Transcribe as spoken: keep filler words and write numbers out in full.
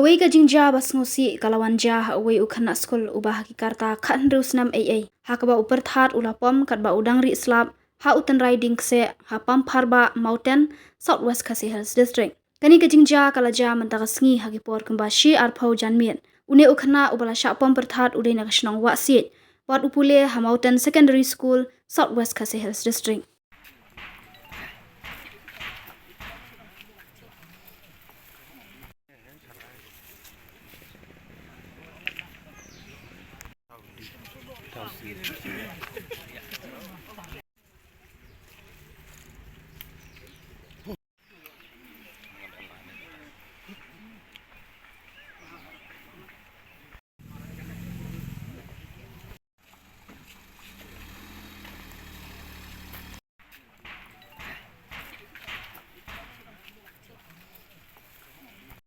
Wei ka jingjia ba sngewsih ka la wan jia ha uwei u khynnah skul uba ha ki karta khathynriew snem eiei, ha kaba u pyrthat u la pom katba u dang rieh slap ha u tynrai dieng kseh ha Pampharbah, Mawten, South West Khasi Hills District. Kane ka jingjia ka la jia mynta ka sngi ha ki por kumba shi arphew janmiet. Une u khynnah uba la shah pom pyrthat u dei na ka shnong Wahsiej, bad u pule ha Mawten Secondary School, South West Khasi Hills District.